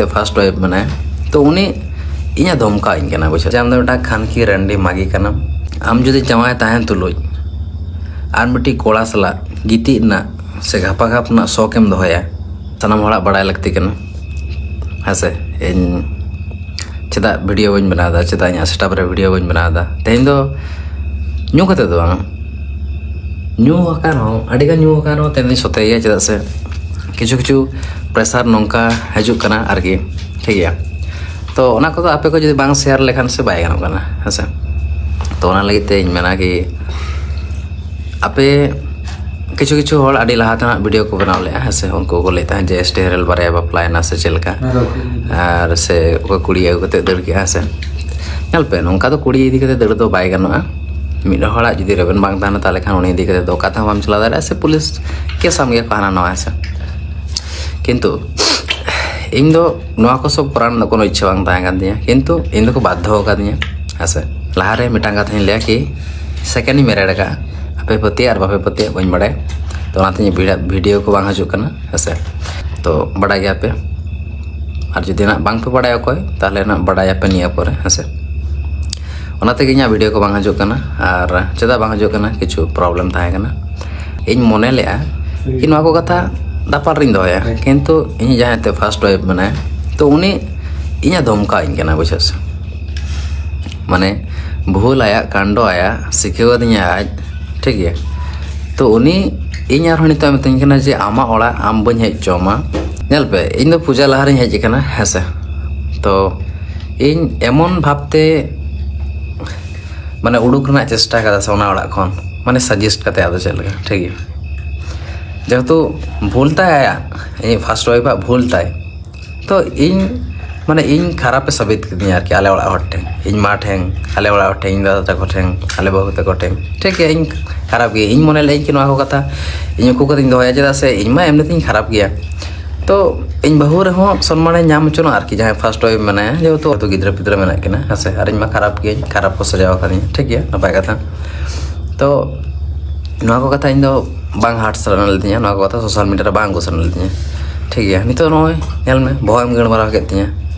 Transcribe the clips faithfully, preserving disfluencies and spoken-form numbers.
First wife ᱢᱮᱱᱟᱭᱟ, ᱛᱚ ᱩᱱᱤ ᱤᱧᱮ ᱫᱷᱚᱢᱠᱟᱣᱤᱧ ᱠᱟᱱᱟ, ᱵᱩᱡᱷᱟᱹᱣ᱾ ᱟᱢ ᱫᱚ ᱢᱤᱫᱴᱟᱝ ᱠᱷᱟᱱᱠᱤ ᱨᱟᱱᱰᱤ ᱢᱟᱜᱤ ᱠᱟᱱᱟᱢ᱾ ᱟᱢ ᱡᱩᱫᱤ ᱡᱟᱶᱟᱭ ᱛᱟᱦᱮᱱ ᱛᱩᱞᱩᱡ ᱟᱨ ᱢᱤᱫᱴᱤᱡ ᱠᱚᱲᱟ ᱥᱟᱞᱟᱜ ᱜᱤᱛᱤᱡ ᱨᱮᱱᱟᱜ ᱥᱮ ᱜᱷᱟᱯᱟ ᱜᱷᱟᱯ ᱨᱮᱱᱟᱜ ᱥᱚᱠ ᱮᱢ ᱫᱚᱦᱚᱭᱟ, ᱥᱟᱱᱟᱢ ᱦᱚᱲᱟᱜ ᱵᱟᱲᱟᱭ ᱞᱟᱹᱠᱛᱤ ᱠᱟᱱᱟ, ᱦᱮᱸ ᱥᱮ? ᱤᱧ ᱪᱮᱫᱟᱜ ᱵᱷᱤᱰᱤᱭᱳ ᱵᱟᱹᱧ ᱵᱮᱱᱟᱣ ᱮᱫᱟ, ᱪᱮᱫᱟᱜ ᱤᱧᱟᱹᱜ ᱥᱮᱴᱟᱯ ᱨᱮ ᱵᱷᱤᱰᱤᱭᱳ ᱵᱟᱹᱧ ᱵᱮᱱᱟᱣ ᱮᱫᱟ? ᱛᱮᱦᱮᱧ ᱫᱚ ᱧᱩ ᱠᱟᱛᱮ ᱫᱚ ᱵᱟᱝ, ᱧᱩ ᱟᱠᱟᱱ ᱨᱮᱦᱚᱸ, ᱟᱹᱰᱤᱜᱟᱱ ᱧᱩ ᱟᱠᱟᱱ ᱨᱮᱦᱚᱸ ᱛᱮᱦᱮᱧ ᱫᱚᱧ ᱥᱚᱛᱮ ᱜᱮᱭᱟ᱾ ᱪᱮᱫᱟᱜ ᱥᱮ ᱠᱤᱪᱷᱩ ᱠᱤᱪᱷᱩ ᱯᱨᱮᱥᱟᱨ ᱱᱚᱝᱠᱟ ᱦᱤᱡᱩᱜ ᱠᱟᱱᱟ ᱟᱨᱠᱤ, ᱴᱷᱤᱠ ᱜᱮᱭᱟ᱾ ᱛᱚ ᱚᱱᱟ ᱠᱚᱫᱚ ᱟᱯᱮ ᱠᱚ ᱡᱩᱫᱤ ᱵᱟᱝ ᱥᱮᱭᱟᱨ ᱞᱮᱠᱷᱟᱱ ᱥᱮ ᱵᱟᱭ ᱜᱟᱱᱚᱜ ᱠᱟᱱᱟ, ᱦᱮᱸ ᱥᱮ? ᱛᱚ ᱚᱱᱟ ᱞᱟᱹᱜᱤᱫ ᱛᱮ ᱤᱧ ᱢᱮᱱᱟ ᱠᱤ ᱟᱯᱮ ᱠᱤᱪᱷᱩ ᱠᱤᱪᱷᱩ ᱦᱚᱲ ᱟᱹᱰᱤ ᱞᱟᱦᱟ ᱛᱮᱱᱟᱜ ᱵᱷᱤᱰᱤᱭᱳ ᱠᱚ ᱵᱮᱱᱟᱣ ᱞᱮᱫᱼᱟ, ᱦᱮᱸ ᱥᱮ? ᱩᱱᱠᱩ ᱠᱚ ᱞᱟᱹᱭᱮᱫ ᱛᱟᱦᱮᱸᱫ ᱡᱮ ᱮᱥ ᱴᱤ ᱦᱮᱨᱮᱞ ᱵᱟᱨᱭᱟ ᱵᱟᱯᱞᱟᱭᱮᱱᱟ ᱥᱮ ᱪᱮᱫ ᱞᱮᱠᱟ, ᱟᱨ ᱥᱮ ᱚᱠᱚᱭ ᱠᱩᱲᱤ ᱟᱹᱜᱩ ᱠᱟᱛᱮ ᱫᱟᱹᱲ ᱠᱮᱜᱼᱟ, ᱦᱮᱸ ᱥᱮ? ᱧᱮᱞ ᱯᱮ, ᱱᱚᱝᱠᱟ ᱫᱚ ᱠᱩᱲᱤ ᱤᱫᱤ ᱠᱟᱛᱮ ᱫᱟᱹᱲ ᱫᱚ ᱵᱟᱭ ᱜᱟᱱᱚᱜᱼᱟ᱾ ᱢᱤᱫ ᱦᱚᱲᱟᱜ ᱡᱩᱫᱤ ᱨᱮᱵᱮᱱ ᱵᱟᱝ ᱛᱟᱦᱮᱱᱟ, ᱛᱟᱦᱚᱞᱮ ᱠᱷᱟᱱ ᱩᱱᱤ ᱤᱫᱤ ᱠᱟᱛᱮ ᱫᱚ ᱚᱠᱟ ᱛᱮᱦᱚᱸ ᱵᱟᱢ ᱪᱟᱞᱟᱣ ᱫᱟᱲᱮᱭᱟᱜᱼᱟ, ᱥᱮ ᱯᱩᱞᱤᱥ ᱠᱮᱥ ᱟᱢ ᱜᱮᱭᱟ ᱠᱚ ᱦᱟᱱᱟ ᱱᱟᱣᱟ, ᱦᱮᱸ ᱥᱮ? ᱠᱤᱱᱛᱩ ᱤᱧ ᱫᱚ ᱱᱚᱣᱟ ᱠᱚ ᱥᱚᱵ ᱠᱚᱨᱟᱣ ᱨᱮᱱᱟᱜ ᱠᱳᱱᱳ ᱤᱪᱪᱷᱟᱹ ᱵᱟᱝ ᱛᱟᱦᱮᱸ ᱠᱟᱱ ᱛᱤᱧᱟᱹ, ᱠᱤᱱᱛᱩ ᱤᱧ ᱫᱚᱠᱚ ᱵᱟᱫᱽᱫᱷᱚ ᱟᱠᱟᱫᱤᱧᱟ, ᱦᱮᱸ ᱥᱮ? ᱞᱟᱦᱟᱨᱮ ᱢᱤᱫᱴᱟᱝ ᱠᱟᱛᱷᱟᱧ ᱞᱟᱹᱭᱟ ᱠᱤ ᱥᱮᱠᱮᱱᱰ ᱤᱧ ᱢᱮᱨᱮᱰ ᱟᱠᱟᱫᱼᱟ, ᱟᱯᱮ ᱯᱟᱹᱛᱭᱟᱹᱜ ᱟᱨ ᱵᱟᱯᱮ ᱯᱟᱹᱛᱭᱟᱹᱜ ᱵᱟᱹᱧ ᱵᱟᱲᱟᱭᱟ, ᱛᱚ ᱚᱱᱟᱛᱮ ᱤᱧᱟᱹᱜ ᱵᱷᱤᱰᱤᱭᱳ ᱠᱚ ᱵᱟᱝ ᱦᱤᱡᱩᱜ ᱠᱟᱱᱟ, ᱦᱮᱸ ᱥᱮ? ᱛᱚ ᱵᱟᱲᱟᱭ ᱜᱮᱭᱟᱯᱮ, ᱟᱨ ᱡᱩᱫᱤ ᱱᱟᱜ ᱵᱟᱝ ᱯᱮ ᱵᱟᱲᱟᱭᱟ ᱚᱠᱚᱭ, ᱛᱟᱦᱚᱞᱮ ᱱᱟᱜ ᱵᱟᱲᱟᱭᱟᱯᱮ ᱱᱤᱭᱟᱹ ᱯᱚᱨᱮ, ᱦᱮᱸ ᱥᱮ? ᱚᱱᱟ ᱛᱮᱜᱮ ᱤᱧᱟᱹᱜ ᱵᱷᱤᱰᱤᱭᱳ ᱠᱚ ᱵᱟᱝ ᱦᱤᱡᱩᱜ ᱠᱟᱱᱟ᱾ ᱟᱨ ᱪᱮᱫᱟᱜ ᱵᱟᱝ ᱦᱤᱡᱩᱜ ᱠᱟᱱᱟ? ᱠᱤᱪᱷᱩ ᱯᱨᱚᱵᱞᱮᱢ ᱛᱟᱦᱮᱸ ᱠᱟᱱᱟ᱾ ᱤᱧ ᱢᱚᱱᱮ ᱞᱮᱫᱼᱟ ᱠᱤ ᱱᱚᱣᱟ ᱠᱚ ᱠᱟᱛᱷᱟ ᱫᱟᱯᱟᱞ ᱨᱤᱧ ᱫᱚᱦᱚᱭᱟ, ᱠᱤᱱᱛᱩ ᱤᱧ ᱡᱟᱦᱟᱸᱭ ᱛᱮ ᱯᱷᱟᱨᱥᱴ ᱣᱟᱭᱤᱯ ᱢᱮᱱᱟᱭᱟ, ᱛᱚ ᱩᱱᱤ ᱤᱧᱮ ᱫᱷᱚᱢᱠᱟᱣᱤᱧ ᱠᱟᱱᱟ, ᱵᱩᱡᱷᱟᱹᱣ ᱥᱮ? ᱢᱟᱱᱮ ᱵᱷᱩᱞ ᱟᱭᱟᱜ, ᱠᱟᱱᱰᱚ ᱟᱭᱟᱜ, ᱥᱤᱠᱷᱟᱹᱣ ᱟᱹᱫᱤᱧᱟ ᱟᱡ, ᱴᱷᱤᱠ ᱜᱮᱭᱟ᱾ ᱛᱚ ᱩᱱᱤ ᱤᱧ ᱟᱨᱦᱚᱸ ᱱᱤᱛᱚᱜ ᱢᱤᱛᱟᱹᱧ ᱠᱟᱱᱟ ᱡᱮ ᱟᱢᱟᱜ ᱚᱲᱟᱜ ᱟᱢ ᱵᱟᱹᱧ ᱦᱮᱡ ᱦᱚᱪᱚ ᱟᱢᱟ᱾ ᱧᱮᱞ ᱯᱮ, ᱤᱧ ᱫᱚ ᱯᱩᱡᱟ ᱞᱟᱦᱟᱨᱤᱧ ᱦᱮᱡ ᱟᱠᱟᱱᱟ, ᱦᱮᱸ ᱥᱮ? ᱛᱚ ᱤᱧ ᱮᱢᱚᱱ ᱵᱷᱟᱵᱽᱛᱮ ᱢᱟᱱᱮ ᱩᱰᱩᱠ ᱨᱮᱱᱟᱜ ᱪᱮᱥᱴᱟ ᱠᱟᱫᱟ ᱥᱮ ᱚᱱᱟ ᱚᱲᱟᱜ ᱠᱷᱚᱱ, ᱢᱟᱱᱮ ᱥᱟᱡᱮᱥᱴ ᱠᱟᱛᱮ, ᱟᱫᱚ ᱪᱮᱫ ᱞᱮᱠᱟ, ᱴᱷᱤᱠ ᱜᱮᱭᱟ᱾ ᱡᱮᱦᱮᱛᱩ ᱵᱷᱩᱞ ᱛᱟᱭ ᱟᱭᱟᱜ, ᱤᱧ ᱯᱷᱟᱨᱥᱴ ᱣᱟᱭᱤᱯᱟᱜ ᱵᱷᱩᱞ ᱛᱟᱭ, ᱛᱚ ᱤᱧ ᱢᱟᱱᱮ ᱤᱧ ᱠᱷᱟᱨᱟᱯᱮ ᱥᱟᱵᱤᱛ ᱠᱤᱫᱤᱧᱟ ᱟᱨᱠᱤ, ᱟᱞᱮ ᱚᱲᱟᱜ ᱦᱚᱲ ᱴᱷᱮᱱ, ᱤᱧ ᱢᱟ ᱴᱷᱮᱱ, ᱟᱞᱮ ᱚᱲᱟᱜ ᱦᱚᱲ ᱴᱷᱮᱱ, ᱤᱧ ᱫᱟᱫᱟ ᱛᱟᱠᱚ ᱴᱷᱮᱱ, ᱟᱞᱮ ᱵᱟᱹᱦᱩ ᱛᱟᱠᱚ ᱴᱷᱮᱱ, ᱴᱷᱤᱠ ᱜᱮᱭᱟ᱾ ᱤᱧ ᱠᱷᱟᱨᱟᱯ ᱜᱮ, ᱤᱧ ᱢᱚᱱᱮ ᱞᱮᱫᱟᱹᱧ ᱠᱤ ᱱᱚᱣᱟ ᱠᱚ ᱠᱟᱛᱷᱟ ᱤᱧ ᱩᱠᱩ ᱠᱟᱛᱮᱧ ᱫᱚᱦᱚᱭᱟ, ᱪᱮᱫᱟᱜ ᱥᱮ ᱤᱧ ᱢᱟ ᱮᱢᱱᱤ ᱛᱮᱧ ᱠᱷᱟᱨᱟᱯ ᱜᱮᱭᱟ᱾ ᱛᱚ ᱤᱧ ᱵᱟᱹᱦᱩ ᱨᱮᱦᱚᱸ ᱥᱚᱱᱢᱟᱱᱮ ᱧᱟᱢ ᱦᱚᱪᱚᱱᱟ ᱟᱨᱠᱤ, ᱡᱟᱦᱟᱸᱭ ᱯᱷᱟᱨᱥᱴ ᱣᱟᱭᱤᱯ ᱢᱮᱱᱟᱭᱟ, ᱡᱮᱦᱮᱛᱩ ᱟᱛᱳ ᱜᱤᱫᱽᱨᱟᱹ ᱯᱤᱫᱽᱨᱟᱹ ᱢᱮᱱᱟᱜ ᱠᱤᱱᱟ, ᱦᱮᱸ ᱥᱮ? ᱟᱨ ᱤᱧ ᱢᱟ ᱠᱷᱟᱨᱟᱯ ᱜᱤᱭᱟᱹᱧ, ᱠᱷᱟᱨᱟᱯ ᱠᱚ ᱥᱟᱡᱟᱣ ᱟᱠᱟᱫᱤᱧᱟ, ᱴᱷᱤᱠ ᱜᱮᱭᱟ, ᱱᱟᱯᱟᱭ ᱠᱟᱛᱷᱟ᱾ ᱛᱚ ᱱᱚᱣᱟ ᱠᱚ ᱠᱟᱛᱷᱟ ᱤᱧ ᱫᱚ ᱵᱟᱝ ᱦᱟᱴ ᱥᱟᱱᱟ ᱞᱤᱫᱤᱧᱟ, ᱱᱚᱣᱟ ᱠᱚ ᱠᱟᱛᱷᱟ ᱥᱳᱥᱟᱞ ᱢᱤᱰᱤᱭᱟ ᱨᱮ ᱵᱟᱝ ᱟᱹᱜᱩ ᱥᱟᱱᱟ ᱞᱤᱫᱤᱧᱟ᱾ ᱴᱷᱤᱠ ᱜᱮᱭᱟ, ᱱᱤᱛᱚᱜ ᱱᱚᱜᱼᱚᱭ ᱧᱮᱞ ᱢᱮ, ᱵᱚᱦᱚᱜ ᱮᱢ ᱜᱟᱹᱲ ᱢᱟᱨᱟᱣ ᱠᱮᱫ ᱛᱤᱧᱟ᱾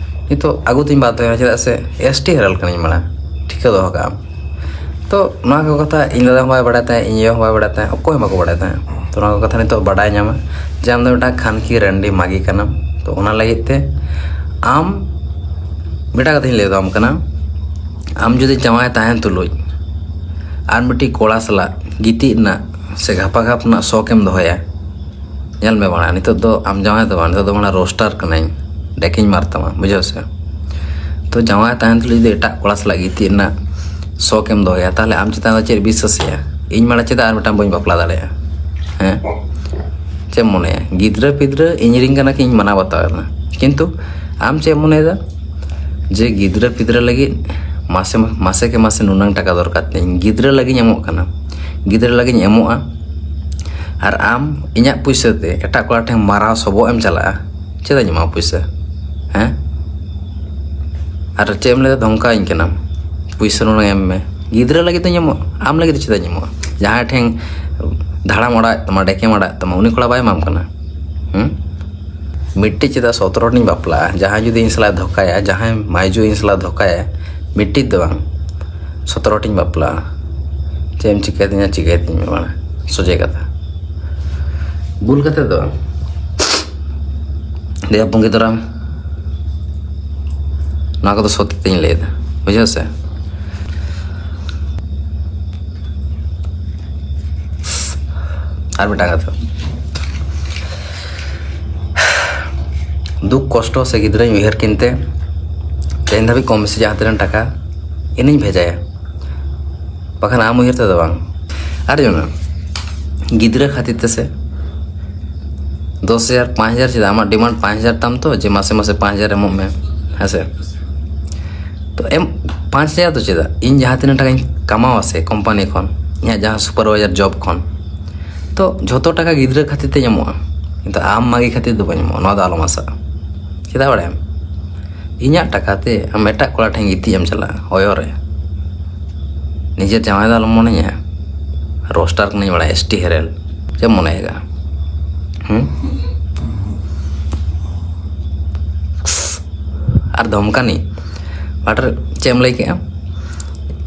ᱱᱤᱛᱚᱜ ᱟᱹᱜᱩ ᱛᱤᱧ ᱵᱟᱫᱽᱫᱷᱚᱭᱟ, ᱪᱮᱫᱟᱜ ᱥᱮ ᱮᱥ ᱴᱤ ᱦᱮᱨᱮᱞ ᱠᱟᱹᱱᱟᱹᱧ ᱢᱟᱲᱟᱝ, ᱴᱷᱤᱠᱟᱹ ᱫᱚᱦᱚ ᱠᱟᱜ ᱟᱢ᱾ ᱛᱚ ᱱᱚᱣᱟ ᱠᱚ ᱠᱟᱛᱷᱟ ᱤᱧ ᱫᱟᱫᱟ ᱦᱚᱸ ᱵᱟᱭ ᱵᱟᱲᱟᱭ ᱛᱟᱦᱮᱸᱫ, ᱤᱧ ᱟᱭᱳ ᱦᱚᱸ ᱵᱟᱭ ᱵᱟᱲᱟᱭ ᱛᱟᱦᱮᱸᱫ, ᱚᱠᱚᱭ ᱦᱚᱸ ᱵᱟᱠᱚ ᱵᱟᱲᱟᱭ ᱛᱟᱦᱮᱸᱫ᱾ ᱛᱚ ᱱᱚᱣᱟ ᱠᱚ ᱠᱟᱛᱷᱟ ᱱᱤᱛᱚᱜ ᱵᱟᱰᱟᱭ ᱧᱟᱢᱟ ᱡᱮ ᱟᱢ ᱫᱚ ᱢᱤᱫᱴᱟᱝ ᱠᱷᱟᱱᱠᱤ ᱨᱟᱱᱰᱤ ᱢᱟᱜᱤ ᱠᱟᱱᱟᱢ᱾ ᱛᱚ ᱚᱱᱟ ᱞᱟᱹᱜᱤᱫ ᱛᱮ ᱟᱢ ᱢᱤᱫᱴᱟᱝ ᱠᱟᱛᱷᱟᱧ ᱞᱟᱹᱭ ᱫᱟᱢ ᱠᱟᱱᱟ, ᱟᱢ ᱡᱩᱫᱤ ᱡᱟᱶᱟᱭ ᱛᱟᱦᱮᱱ ᱛᱩᱞᱩᱡ ᱟᱨ ᱢᱤᱫᱴᱤᱡ ᱠᱚᱲᱟ ᱥᱟᱞᱟᱜ ᱜᱤᱛᱤᱡ ᱨᱮᱱᱟᱜ ᱥᱮ ᱜᱷᱟᱯᱟ ᱜᱷᱟᱯ ᱨᱮᱱᱟᱜ ᱥᱚᱠ ᱮᱢ ᱫᱚᱦᱚᱭᱟ, ᱧᱮᱞ ᱢᱮ ᱵᱟᱲᱟ, ᱱᱤᱛᱚᱜ ᱫᱚ ᱟᱢ ᱡᱟᱶᱟᱭ ᱫᱚ ᱵᱟᱝ, ᱱᱤᱛᱚᱜ ᱫᱚ ᱢᱟᱱᱮ ᱨᱳᱥᱴᱟᱨ ᱠᱟᱹᱱᱟᱹᱧ, ᱰᱮᱠᱤᱧ ᱢᱟᱨ ᱛᱟᱢᱟ, ᱵᱩᱡᱷᱟᱹᱣ ᱥᱮ? ᱛᱚ ᱡᱟᱶᱟᱭ ᱛᱟᱦᱮᱱ ᱛᱩᱞᱩᱡ ᱡᱩᱫᱤ ᱮᱴᱟᱜ ᱠᱚᱲᱟ ᱥᱟᱞᱟᱜ ᱜᱤᱛᱤᱡ ᱨᱮᱱᱟᱜ ᱥᱚᱠ ᱮᱢ ᱫᱚᱦᱚᱭᱟ, ᱛᱟᱦᱚᱞᱮ ᱟᱢ ᱪᱮᱛᱟᱱ ᱨᱮ ᱪᱮᱫ ᱵᱤᱥᱥᱟᱹᱥᱮᱭᱟ? ᱤᱧ ᱢᱟᱲᱟᱝ ᱪᱮᱫᱟᱜ ᱟᱨ ᱢᱤᱫᱴᱟᱝ ᱵᱟᱹᱧ ᱵᱟᱯᱞᱟ ᱫᱟᱲᱮᱭᱟᱜᱼᱟ? ᱦᱮᱸ, ᱪᱮᱫ ᱮᱢ ᱢᱚᱱᱮᱭᱟ? ᱜᱤᱫᱽᱨᱟᱹ ᱯᱤᱫᱽᱨᱟᱹ ᱤᱧ ᱨᱮᱱ ᱠᱟᱱᱟ ᱠᱤ, ᱤᱧ ᱢᱟᱱᱟᱣ ᱵᱟᱛᱟᱣ ᱮᱫᱟ, ᱠᱤᱱᱛᱩ ᱟᱢ ᱪᱮᱫ ᱮᱢ ᱢᱚᱱᱮᱭᱮᱫᱟ ᱡᱮ ᱜᱤᱫᱽᱨᱟᱹ ᱯᱤᱫᱽᱨᱟᱹ ᱞᱟᱹᱜᱤᱫ ᱢᱟᱥᱮ ᱢᱟᱥᱮ ᱠᱮ ᱢᱟᱥᱮ ᱱᱩᱱᱟᱹᱝ ᱴᱟᱠᱟ ᱫᱚᱨᱠᱟᱨ ᱛᱤᱧ, ᱜᱤᱫᱽᱨᱟᱹ ᱞᱟᱹᱜᱤᱫ ᱤᱧ ᱮᱢᱚᱜ ᱠᱟᱱᱟ, ᱜᱤᱫᱽᱨᱟᱹ ᱞᱟᱹᱜᱤᱫ ᱤᱧ ᱮᱢᱚᱜᱼᱟ, ᱟᱨ ᱟᱢ ᱤᱧᱟᱹᱜ ᱯᱩᱭᱥᱟᱹ ᱛᱮ ᱮᱴᱟᱜ ᱠᱚᱲᱟ ᱴᱷᱮᱱ ᱢᱟᱨᱟᱣ ᱥᱚᱵᱚᱜ ᱮᱢ ᱪᱟᱞᱟᱜᱼᱟ? ᱪᱮᱫᱟᱜ ᱤᱧ ᱮᱢᱟ ᱯᱩᱭᱥᱟᱹ? ᱦᱮᱸ? ᱟᱨ ᱪᱮᱫ ᱮᱢ ᱞᱟᱹᱭᱫᱟ, ᱫᱷᱚᱢᱠᱟᱣᱤᱧ ᱠᱟᱱᱟᱢ? ᱯᱩᱭᱥᱟᱹ ᱱᱩᱱᱟᱹᱝ ᱮᱢ ᱢᱮ, ᱜᱤᱫᱽᱨᱟᱹ ᱞᱟᱹᱜᱤᱫ ᱫᱚᱧ ᱮᱢᱚᱜᱼᱟ, ᱟᱢ ᱞᱟᱹᱜᱤᱫ ᱫᱚ ᱪᱮᱫᱟᱜ ᱤᱧ ᱮᱢᱚᱜᱼᱟ? ᱡᱟᱦᱟᱸᱭ ᱴᱷᱮᱱ ᱫᱷᱟᱲᱟᱢ ᱚᱲᱟᱜ ᱛᱟᱢᱟ, ᱰᱮᱠᱮᱢ ᱚᱲᱟᱜ ᱛᱟᱢᱟ, ᱩᱱᱤ ᱠᱚᱲᱟ ᱵᱟᱭ ᱮᱢᱟᱢ ᱠᱟᱱᱟ? ᱦᱩᱸ? ᱢᱤᱫᱴᱤᱡ ᱪᱮᱫᱟᱜ ᱥᱚᱛᱨᱚ ᱨᱮᱱᱤᱧ ᱵᱟᱯᱞᱟᱜᱼᱟ? ᱡᱟᱦᱟᱸᱭ ᱡᱩᱫᱤ ᱤᱧ ᱥᱟᱞᱟᱜ ᱫᱷᱳᱠᱟᱭᱟ, ᱡᱟᱦᱟᱸᱭ ᱢᱟᱭᱡᱩ ᱤᱧ ᱥᱟᱞᱟᱜ ᱫᱷᱳᱠᱟᱭᱟ, ᱢᱤᱫᱴᱤᱡ ᱫᱚ ᱵᱟᱝ, ᱥᱚᱛᱨᱚ ᱴᱤᱧ ᱵᱟᱯᱞᱟᱜᱼᱟ᱾ ᱪᱮᱫ ᱮᱢ ᱪᱤᱠᱟᱹᱭ ᱛᱤᱧᱟ, ᱪᱤᱠᱟᱹᱭ ᱛᱤᱧ ᱢᱮ ᱢᱟᱲᱟᱝ, ᱥᱚᱡᱷᱮ ᱠᱟᱛᱷᱟ᱾ ᱵᱷᱩᱞ ᱠᱟᱛᱮ ᱫᱚ ᱵᱟᱝ᱾ ᱫᱮᱭᱟ ᱯᱩᱸᱜᱤ ᱫᱚᱨᱟᱢ, ᱱᱚᱣᱟ ᱠᱚᱫᱚ ᱥᱚᱛ ᱛᱤᱧ ᱞᱟᱹᱭᱫᱟ, ᱵᱩᱡᱷᱟᱹᱣ ᱥᱮ? ᱟᱨ ᱢᱤᱫᱴᱟᱝ ᱠᱟᱛᱷᱟ, ᱫᱩᱠ ᱠᱚᱥᱴᱚ ᱥᱮ ᱜᱤᱫᱽᱨᱟᱹᱧ ᱩᱭᱦᱟᱹᱨ ᱠᱤᱱᱛᱮ ᱛᱮᱦᱮᱧ ᱫᱷᱟᱹᱵᱤᱡ ᱠᱚᱢ ᱵᱮᱥᱤ ᱡᱟᱦᱟᱸ ᱛᱤᱱᱟᱹᱜ ᱴᱟᱠᱟ ᱤᱧᱤᱧ ᱵᱷᱮᱡᱟᱭᱟ, ᱵᱟᱠᱷᱟᱱ ᱟᱢ ᱩᱭᱦᱟᱹᱨ ᱛᱮᱫᱚ ᱵᱟᱝ᱾ ᱟᱨ ᱡᱚᱱᱟ ᱜᱤᱫᱽᱨᱟᱹ ᱠᱷᱟᱹᱛᱤᱨ ᱛᱮᱥᱮ ᱫᱚᱥ ᱦᱟᱡᱟᱨ, ᱯᱟᱸᱪ ᱦᱟᱡᱟᱨ ᱪᱮᱫᱟᱜ? ᱟᱢᱟᱜ ᱰᱤᱢᱟᱱᱰ ᱯᱟᱸᱪ ᱦᱟᱡᱟᱨ ᱛᱟᱢ ᱛᱚ, ᱡᱮ ᱢᱟᱥᱮ ᱢᱟᱥᱮ ᱯᱟᱸᱪ ᱦᱟᱡᱟᱨ ᱮᱢᱚᱜ ᱢᱮ, ᱦᱮᱸ ᱥᱮ? ᱛᱚ ᱮᱢ, ᱯᱟᱸᱪ ᱦᱟᱡᱟᱨ ᱫᱚ ᱪᱮᱫᱟᱜ? ᱤᱧ ᱡᱟᱦᱟᱸ ᱛᱤᱱᱟᱹᱜ ᱴᱟᱠᱟᱧ ᱠᱟᱢᱟᱣᱟ ᱥᱮ ᱠᱳᱢᱯᱟᱱᱤ ᱠᱷᱚᱱ, ᱤᱧᱟᱹᱜ ᱡᱟᱦᱟᱸ ᱥᱩᱯᱟᱨᱵᱷᱟᱭᱡᱟᱨ ᱡᱚᱵ ᱠᱷᱚᱱ, ᱛᱚ ᱡᱷᱚᱛᱚ ᱴᱟᱠᱟ ᱜᱤᱫᱽᱨᱟᱹ ᱠᱷᱟᱹᱛᱤᱨ ᱛᱮᱧ ᱮᱢᱚᱜᱼᱟ, ᱠᱤᱱᱛᱩ ᱟᱢ ᱢᱟᱜᱮ ᱠᱷᱟᱹᱛᱤᱨ ᱫᱚ ᱵᱟᱹᱧ ᱮᱢᱚᱜᱼᱟ, ᱱᱚᱣᱟ ᱫᱚ ᱟᱞᱚᱢ ᱟᱥᱟᱜᱼᱟ᱾ ᱪᱮᱫᱟᱜ ᱵᱟᱲᱟᱭᱟᱢ? ᱤᱧᱟᱹᱜ ᱴᱟᱠᱟᱛᱮ ᱟᱢ ᱮᱴᱟᱜ ᱠᱚᱲᱟ ᱴᱷᱮᱱ ᱜᱤᱛᱤᱡ ᱮᱢ ᱪᱟᱞᱟᱜᱼᱟ ᱚᱭᱚᱨ ᱨᱮ᱾ ᱱᱤᱡᱮᱨ ᱡᱟᱶᱟᱭ ᱫᱚ ᱟᱞᱚᱢ ᱢᱚᱱᱮᱧᱟ, ᱨᱳᱥᱴᱟᱨ ᱠᱟᱹᱱᱟᱹᱧ ᱵᱟᱲᱟᱭᱟ, ᱮᱥ ᱴᱤ ᱦᱮᱨᱮᱞ᱾ ᱪᱮᱫ ᱮᱢ ᱢᱚᱱᱮᱭᱮᱫᱟ? ᱦᱩᱸ? ᱫᱷᱚᱢᱠᱟᱱᱤ, ᱵᱟᱴ ᱪᱮᱫ ᱮᱢ ᱞᱟᱹᱭ ᱠᱮᱜᱼᱟ?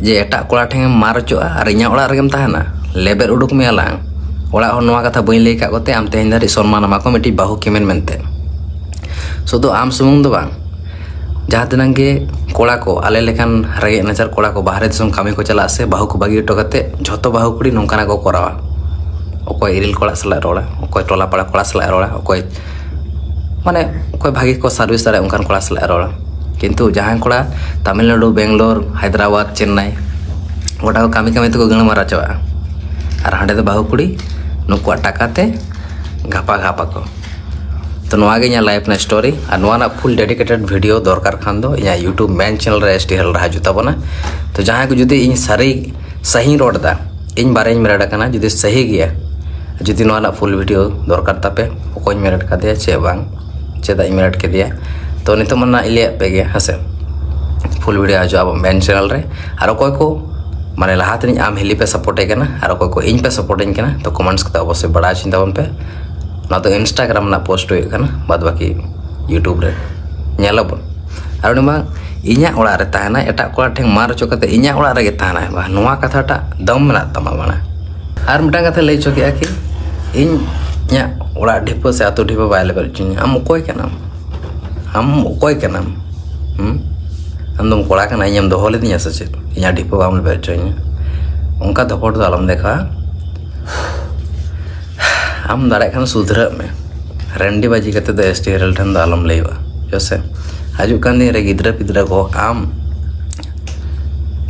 ᱡᱮ ᱮᱴᱟᱜ ᱠᱚᱲᱟ ᱴᱷᱮᱱ ᱮᱢ ᱢᱟᱨ ᱦᱚᱪᱚᱜᱼᱟ ᱟᱨ ᱤᱧᱟᱹᱜ ᱚᱲᱟᱜ ᱨᱮᱜᱮᱢ ᱛᱟᱦᱮᱱᱟ? ᱞᱮᱵᱮᱫ ᱩᱰᱩᱠ ᱢᱮᱭᱟ ᱞᱟᱝ᱾ ᱚᱲᱟᱜ ᱦᱚᱲ ᱱᱚᱣᱟ ᱠᱟᱛᱷᱟ ᱵᱟᱹᱧ ᱞᱟᱹᱭ ᱟᱠᱟᱫ ᱠᱚᱛᱮ ᱟᱢ ᱛᱮᱦᱮᱧ ᱫᱷᱟᱹᱨᱤᱡ ᱥᱚᱱᱢᱟᱱ ᱟᱢᱟ ᱠᱚ ᱢᱤᱫᱴᱤᱡ ᱵᱟᱹᱦᱩ ᱠᱮᱢᱮᱱ ᱢᱮᱱᱛᱮ᱾ ᱥᱩᱫᱷᱩ ᱟᱢ ᱥᱩᱢᱩᱝ ᱫᱚ ᱵᱟᱝ, ᱡᱟᱦᱟᱸ ᱛᱤᱱᱟᱹᱜ ᱜᱮ ᱠᱚᱲᱟ ᱠᱚ, ᱟᱞᱮ ᱞᱮᱠᱟᱱ ᱨᱮᱸᱜᱮᱡ ᱱᱟᱪᱟᱨ ᱠᱚᱲᱟ ᱠᱚ ᱵᱟᱦᱨᱮ ᱫᱤᱥᱚᱢ ᱠᱟᱹᱢᱤ ᱠᱚ ᱪᱟᱞᱟᱜᱼᱟ ᱥᱮ ᱵᱟᱹᱦᱩ ᱠᱚ ᱵᱟᱹᱜᱤ ᱦᱚᱴᱚ ᱠᱟᱛᱮ, ᱡᱷᱚᱛᱚ ᱵᱟᱹᱦᱩ ᱠᱩᱲᱤ ᱱᱚᱝᱠᱟᱱᱟᱜ ᱠᱚ ᱠᱚᱨᱟᱣᱟ᱾ ᱚᱠᱚᱭ ᱤᱨᱤᱞ ᱠᱚᱲᱟ ᱥᱟᱞᱟᱜ ᱨᱚᱲᱟ, ᱚᱠᱚᱭ ᱴᱚᱞᱟ ᱯᱟᱲᱟ ᱠᱚᱲᱟ ᱥᱟᱞᱟᱜ ᱨᱚᱲᱟ, ᱚᱠᱚᱭ ᱢᱟᱱᱮ ᱚᱠᱚᱭ ᱵᱷᱟᱜᱮ ᱠᱚ ᱥᱟᱨᱵᱷᱤᱥ ᱫᱟᱲᱮᱭᱟᱜᱼᱟ ᱚᱱᱠᱟᱱ ᱠᱚᱲᱟ ᱥᱟᱞᱟᱜ ᱨᱚᱲᱟ᱾ ᱠᱤᱱᱛᱩ ᱡᱟᱦᱟᱸᱭ ᱠᱚᱲᱟ ᱛᱟᱢᱤᱞᱱᱟᱲᱩ, ᱵᱮᱝᱜᱟᱞᱳᱨ, ᱦᱟᱭᱫᱨᱟᱵᱟᱫᱽ, ᱪᱮᱱᱱᱟᱭ, ᱜᱚᱴᱟ ᱠᱚ ᱠᱟᱹᱢᱤ ᱠᱟᱹᱢᱤ ᱛᱮᱠᱚ ᱜᱟᱹᱲ ᱢᱟᱨᱟ ᱪᱟᱵᱟᱜᱼᱟ, ᱟᱨ ᱦᱟᱸᱰᱮ ᱫᱚ ᱵᱟᱹᱦᱩ ᱠᱩᱲᱤ ᱱᱩᱠᱩᱣᱟᱜ ᱴᱟᱠᱟ ᱛᱮ ᱜᱷᱟᱯᱟ ᱜᱷᱟᱯ ᱟᱠᱚ᱾ ᱛᱚ ᱱᱚᱣᱟ ᱜᱮ ᱤᱧᱟᱹᱜ ᱞᱟᱭᱤᱯᱷ ᱨᱮᱱᱟᱜ ᱥᱴᱳᱨᱤ, ᱟᱨ ᱱᱚᱣᱟ ᱨᱮᱱᱟᱜ ᱯᱷᱩᱞ ᱰᱮᱰᱤᱠᱮᱴᱮᱰ ᱵᱷᱤᱰᱤᱭᱳ ᱫᱚᱨᱠᱟᱨ ᱠᱷᱟᱱ ᱫᱚ ᱤᱧᱟᱹᱜ ᱭᱩᱴᱩᱵᱽ ᱢᱮᱱ ᱪᱮᱱᱮᱞ ᱨᱮ ᱮᱥ ᱴᱤ ᱦᱮᱨᱟᱞᱰ ᱨᱮ ᱦᱤᱡᱩᱜ ᱛᱟᱵᱚᱱᱟ᱾ ᱛᱚ ᱡᱟᱦᱟᱸᱭ ᱠᱚ ᱡᱩᱫᱤ ᱤᱧ ᱥᱟᱹᱨᱤ ᱥᱟᱹᱦᱤᱧ ᱨᱚᱲ ᱮᱫᱟ, ᱤᱧ ᱵᱟᱨᱭᱟᱧ ᱢᱮᱨᱮᱰ ᱟᱠᱟᱱᱟ, ᱡᱩᱫᱤ ᱥᱟᱹᱦᱤ ᱜᱮᱭᱟ, ᱡᱩᱫᱤ ᱱᱚᱣᱟ ᱨᱮᱱᱟᱜ ᱯᱷᱩᱞ ᱵᱷᱤᱰᱤᱭᱳ ᱫᱚᱨᱠᱟᱨ ᱛᱟᱯᱮ, ᱚᱠᱚᱭᱧ ᱢᱮᱨᱮᱰ ᱠᱟᱫᱮᱭᱟ ᱪᱮᱫ ᱵᱟᱝ, ᱪᱮᱫᱟᱜ ᱤᱧ ᱢᱮᱨᱮᱰ ᱠᱮᱫᱮᱭᱟ, ᱛᱚ ᱱᱤᱛᱚᱜ ᱢᱟ ᱱᱟᱜ ᱤᱧ ᱞᱟᱹᱭᱟᱫ ᱯᱮ ᱜᱮᱭᱟ, ᱦᱮᱸ ᱥᱮ? ᱯᱷᱩᱞ ᱵᱷᱤᱰᱤᱭᱳ ᱦᱤᱡᱩᱜᱼᱟ ᱟᱵᱚ ᱢᱮᱱ ᱪᱮᱱᱮᱞ ᱨᱮ᱾ ᱟᱨ ᱚᱠᱚᱭ ᱠᱚ ᱢᱟᱱᱮ ᱞᱟᱦᱟ ᱛᱮᱱᱤᱡ ᱟᱢ ᱦᱤᱞᱤ ᱯᱮ ᱥᱟᱯᱳᱨᱴ ᱮ ᱠᱟᱱᱟ ᱟᱨ ᱚᱠᱚᱭ ᱠᱚ ᱤᱧ ᱯᱮ ᱥᱟᱯᱳᱨᱴ ᱟᱹᱧ ᱠᱟᱱᱟ, ᱛᱚ ᱠᱚᱢᱮᱱᱴᱥ ᱠᱟᱛᱮ ᱚᱵᱚᱥᱥᱳᱭ ᱵᱟᱲᱟᱭ ᱦᱚᱪᱚᱧ ᱛᱟᱵᱚᱱ ᱯᱮ᱾ ᱱᱚᱣᱟ ᱫᱚ ᱤᱱᱥᱴᱟᱜᱨᱟᱢ ᱨᱮᱱᱟᱜ ᱯᱳᱥᱴ ᱦᱩᱭᱩᱜ ᱠᱟᱱᱟ, ᱵᱟᱫ ᱵᱟᱹᱠᱤ ᱭᱩᱴᱩᱵᱽ ᱨᱮ ᱧᱮᱞᱟᱵᱚᱱ᱾ ᱟᱨ ᱩᱱᱤ ᱢᱟ ᱤᱧᱟᱹᱜ ᱚᱲᱟᱜ ᱨᱮ ᱛᱟᱦᱮᱱᱟᱭ, ᱮᱴᱟᱜ ᱠᱚᱲᱟ ᱴᱷᱮᱱ ᱢᱟᱨ ᱦᱚᱪᱚ ᱠᱟᱛᱮ ᱤᱧᱟᱹᱜ ᱚᱲᱟᱜ ᱨᱮᱜᱮ ᱛᱟᱦᱮᱱᱟᱭ, ᱵᱟ, ᱱᱚᱣᱟ ᱠᱟᱛᱷᱟᱴᱟᱜ ᱫᱚᱢ ᱢᱮᱱᱟᱜ ᱛᱟᱢᱟ ᱢᱟᱱᱮ᱾ ᱟᱨ ᱢᱤᱫᱴᱟᱝ ᱠᱟᱛᱷᱟ ᱞᱟᱹᱭ ᱦᱚᱪᱚ ᱠᱮᱜᱼᱟ ᱠᱤ, ᱤᱧ ᱤᱧᱟᱹᱜ ᱚᱲᱟᱜ ᱰᱷᱤᱯᱟᱹ ᱥᱮ ᱟᱹᱛᱩ ᱰᱷᱤᱯᱟᱹ ᱵᱟᱭ ᱞᱮᱵᱮᱫ ᱦᱚᱪᱚᱧᱟ᱾ ᱟᱢ ᱚᱠᱚᱭ ᱠᱟᱱᱟᱢ? ᱟᱢ ᱚᱠᱚᱭ ᱠᱟᱱᱟᱢ? ᱦᱩᱸ? ᱟᱢ ᱫᱚᱢ ᱠᱚᱲᱟ ᱠᱟᱱᱟ, ᱤᱧᱮᱢ ᱫᱚᱦᱚ ᱞᱤᱫᱤᱧᱟ ᱥᱮ ᱪᱮᱫ? ᱤᱧᱟᱹᱜ ᱰᱷᱤᱯᱟᱹ ᱵᱟᱢ ᱞᱮᱵᱮᱫ ᱦᱚᱪᱚᱧᱟ᱾ ᱚᱱᱠᱟ ᱫᱷᱚᱯᱚᱴ ᱫᱚ ᱟᱞᱚᱢ ᱫᱮᱠᱷᱟᱣᱟ᱾ ᱟᱢ ᱫᱟᱲᱮᱭᱟᱜ ᱠᱷᱟᱱ ᱥᱩᱫᱷᱨᱟᱹᱜ ᱢᱮ᱾ ᱨᱟᱹᱱᱰᱤ ᱵᱟᱹᱡᱤ ᱠᱟᱛᱮ ᱫᱚ ᱮᱥ ᱴᱤ ᱦᱮᱨᱟᱞᱰ ᱴᱷᱮᱱ ᱫᱚ ᱟᱞᱚᱢ ᱞᱟᱹᱭᱚᱜᱼᱟ, ᱦᱮᱸ ᱥᱮ? ᱦᱤᱡᱩᱜ ᱠᱟᱱ ᱫᱤᱱ ᱨᱮ ᱜᱤᱫᱽᱨᱟᱹ ᱯᱤᱫᱽᱨᱟᱹ ᱠᱚ ᱟᱢ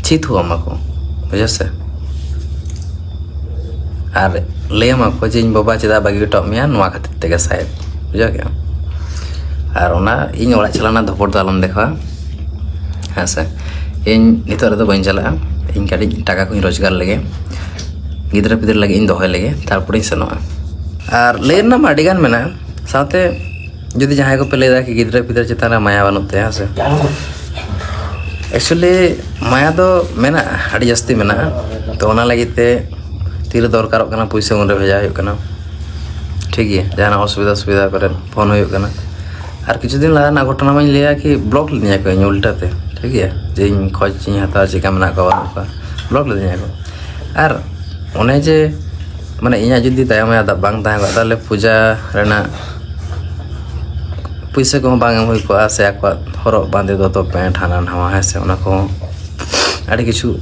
ᱪᱤᱫ ᱦᱚᱸ ᱟᱢᱟ ᱠᱚ, ᱵᱩᱡᱷᱟᱹᱣ ᱥᱮ? ᱟᱨ ᱞᱟᱹᱭ ᱟᱢᱟ ᱠᱚ ᱡᱮ, "ᱤᱧ ᱵᱟᱵᱟ ᱪᱮᱫᱟᱜ ᱵᱟᱹᱜᱤ ᱦᱚᱴᱚᱣᱟᱜ ᱢᱮᱭᱟ?" ᱱᱚᱣᱟ ᱠᱷᱟᱹᱛᱤᱨ ᱛᱮᱜᱮ ᱥᱟᱭᱮᱫ, ᱵᱩᱡᱷᱟᱹᱣ ᱠᱮᱜᱼᱟᱢ? ᱟᱨ ᱚᱱᱟ ᱤᱧ ᱚᱲᱟᱜ ᱪᱟᱞᱟᱣ ᱨᱮᱱᱟᱜ ᱫᱷᱚᱯᱚᱴ ᱫᱚ ᱟᱞᱚᱢ ᱫᱮᱠᱷᱟᱣᱟ, ᱦᱮᱸ ᱥᱮ? ᱤᱧ ᱱᱤᱛᱚᱜ ᱨᱮᱫᱚ ᱵᱟᱹᱧ ᱪᱟᱞᱟᱜᱼᱟ, ᱤᱧ ᱠᱟᱹᱴᱤᱡ ᱴᱟᱠᱟ ᱠᱚᱧ ᱨᱳᱡᱽᱜᱟᱨ ᱞᱮᱜᱮ, ᱜᱤᱫᱽᱨᱟᱹ ᱯᱤᱫᱽᱨᱟᱹ ᱞᱟᱹᱜᱤᱫ ᱤᱧ ᱫᱚᱦᱚᱭ ᱞᱮᱜᱮ, ᱛᱟᱨᱯᱚᱨᱮᱧ ᱥᱮᱱᱚᱜᱼᱟ᱾ ᱟᱨ ᱞᱟᱹᱭ ᱨᱮᱱᱟᱜ ᱢᱟ ᱟᱹᱰᱤᱜᱟᱱ ᱢᱮᱱᱟᱜᱼᱟ, ᱥᱟᱶᱛᱮ ᱡᱩᱫᱤ ᱡᱟᱦᱟᱸᱭ ᱠᱚᱯᱮ ᱞᱟᱹᱭᱫᱟ ᱠᱤ ᱜᱤᱫᱽᱨᱟᱹ ᱯᱤᱫᱽᱨᱟᱹ ᱪᱮᱛᱟᱱ ᱨᱮ ᱢᱟᱭᱟ ᱵᱟᱹᱱᱩᱜ ᱛᱟᱭᱟ, ᱦᱮᱸ ᱥᱮ? ᱮᱠᱪᱩᱭᱮᱞᱤ ᱢᱟᱭᱟ ᱫᱚ ᱢᱮᱱᱟᱜᱼᱟ, ᱟᱹᱰᱤ ᱡᱟᱹᱥᱛᱤ ᱢᱮᱱᱟᱜᱼᱟ᱾ ᱛᱚ ᱚᱱᱟ ᱞᱟᱹᱜᱤᱫ ᱛᱮ ᱛᱤᱨᱮ ᱫᱚᱨᱠᱟᱨᱚᱜ ᱠᱟᱱᱟ ᱯᱩᱭᱥᱟᱹ, ᱩᱱᱨᱮ ᱵᱷᱮᱡᱟ ᱦᱩᱭᱩᱜ ᱠᱟᱱᱟ, ᱴᱷᱤᱠ ᱜᱮᱭᱟ? ᱡᱟᱦᱟᱱᱟᱜ ᱚᱥᱩᱵᱤᱫᱷᱟ ᱥᱩᱵᱤᱫᱷᱟ ᱠᱚᱨᱮ ᱯᱷᱳᱱ ᱦᱩᱭᱩᱜ ᱠᱟᱱᱟ᱾ ᱟᱨ ᱠᱤᱪᱷᱩ ᱫᱤᱱ ᱞᱟᱦᱟ ᱨᱮᱱᱟᱜ ᱜᱷᱚᱴᱚᱱᱟ ᱢᱟᱧ ᱞᱟᱹᱭᱟ ᱠᱤ ᱵᱞᱚᱠ ᱞᱤᱫᱤᱧᱟ ᱠᱚ ᱤᱧ ᱩᱞᱴᱟᱹ ᱛᱮ, ᱴᱷᱤᱠ ᱜᱮᱭᱟ, ᱡᱮ ᱤᱧ ᱠᱷᱚᱡᱽ ᱤᱧ ᱦᱟᱛᱟᱣᱟ, ᱪᱮᱠᱟ ᱢᱮᱱᱟᱜ ᱠᱚᱣᱟ ᱵᱟᱹᱱᱩᱜ ᱠᱚᱣᱟ, ᱵᱞᱚᱠ ᱞᱤᱫᱤᱧᱟ ᱠᱚ᱾ ᱟᱨ ᱚᱱᱮ ᱡᱮ ᱢᱟᱱᱮ ᱤᱧᱟᱹᱜ ᱡᱩᱫᱤ ᱛᱟᱭᱚᱢ ᱨᱮ ᱟᱫᱚ ᱵᱟᱝ ᱛᱟᱦᱮᱸ ᱠᱚᱜᱼᱟ, ᱛᱟᱦᱚᱞᱮ ᱯᱩᱡᱟ ᱨᱮᱱᱟᱜ ᱯᱩᱭᱥᱟᱹ ᱠᱚᱦᱚᱸ ᱵᱟᱝ ᱮᱢ ᱦᱩᱭ ᱠᱚᱜᱼᱟ, ᱥᱮ ᱟᱠᱚᱣᱟᱜ ᱦᱚᱨᱚᱜ ᱵᱟᱸᱫᱮ, ᱫᱚᱛᱚ ᱯᱮᱱᱴ ᱦᱟᱱᱟ ᱱᱟᱣᱟ, ᱦᱮᱸ ᱥᱮ, ᱚᱱᱟ ᱠᱚᱦᱚᱸ ᱟᱹᱰᱤ ᱠᱤᱪᱷᱩ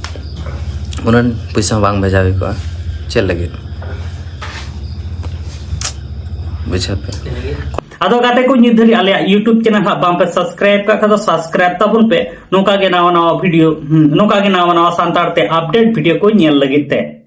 ᱩᱱᱟᱹᱜ ᱯᱩᱭᱥᱟᱹ ᱦᱚᱸ ᱵᱟᱝ ᱵᱷᱮᱡᱟ ᱦᱩᱭ ᱠᱚᱜᱼᱟ᱾ ᱪᱮᱫ ᱞᱟᱹᱜᱤᱫ? ᱵᱩᱡᱷᱟᱹᱣ ᱯᱮ᱾ ᱟᱫᱚ ᱜᱟᱛᱮ ᱠᱚ, ᱱᱤᱛ ᱫᱷᱟᱹᱨᱤᱡ ᱟᱞᱮᱭᱟᱜ YouTube channel ᱦᱟᱸᱜ ᱵᱟᱝ ᱯᱮ subscribe ᱠᱟᱜ ᱠᱷᱟᱱ ᱫᱚ subscribe ᱛᱟᱵᱚᱱ ᱯᱮ, ᱱᱚᱝᱠᱟ ᱜᱮ ᱱᱟᱣᱟ ᱱᱟᱣᱟ video, ᱦᱩᱸ, ᱱᱚᱝᱠᱟ ᱜᱮ ᱱᱟᱣᱟ ᱱᱟᱣᱟ ᱥᱟᱱᱛᱟᱲ ᱛᱮ update video ᱠᱚ ᱧᱮᱞ ᱞᱟᱹᱜᱤᱫ ᱛᱮ᱾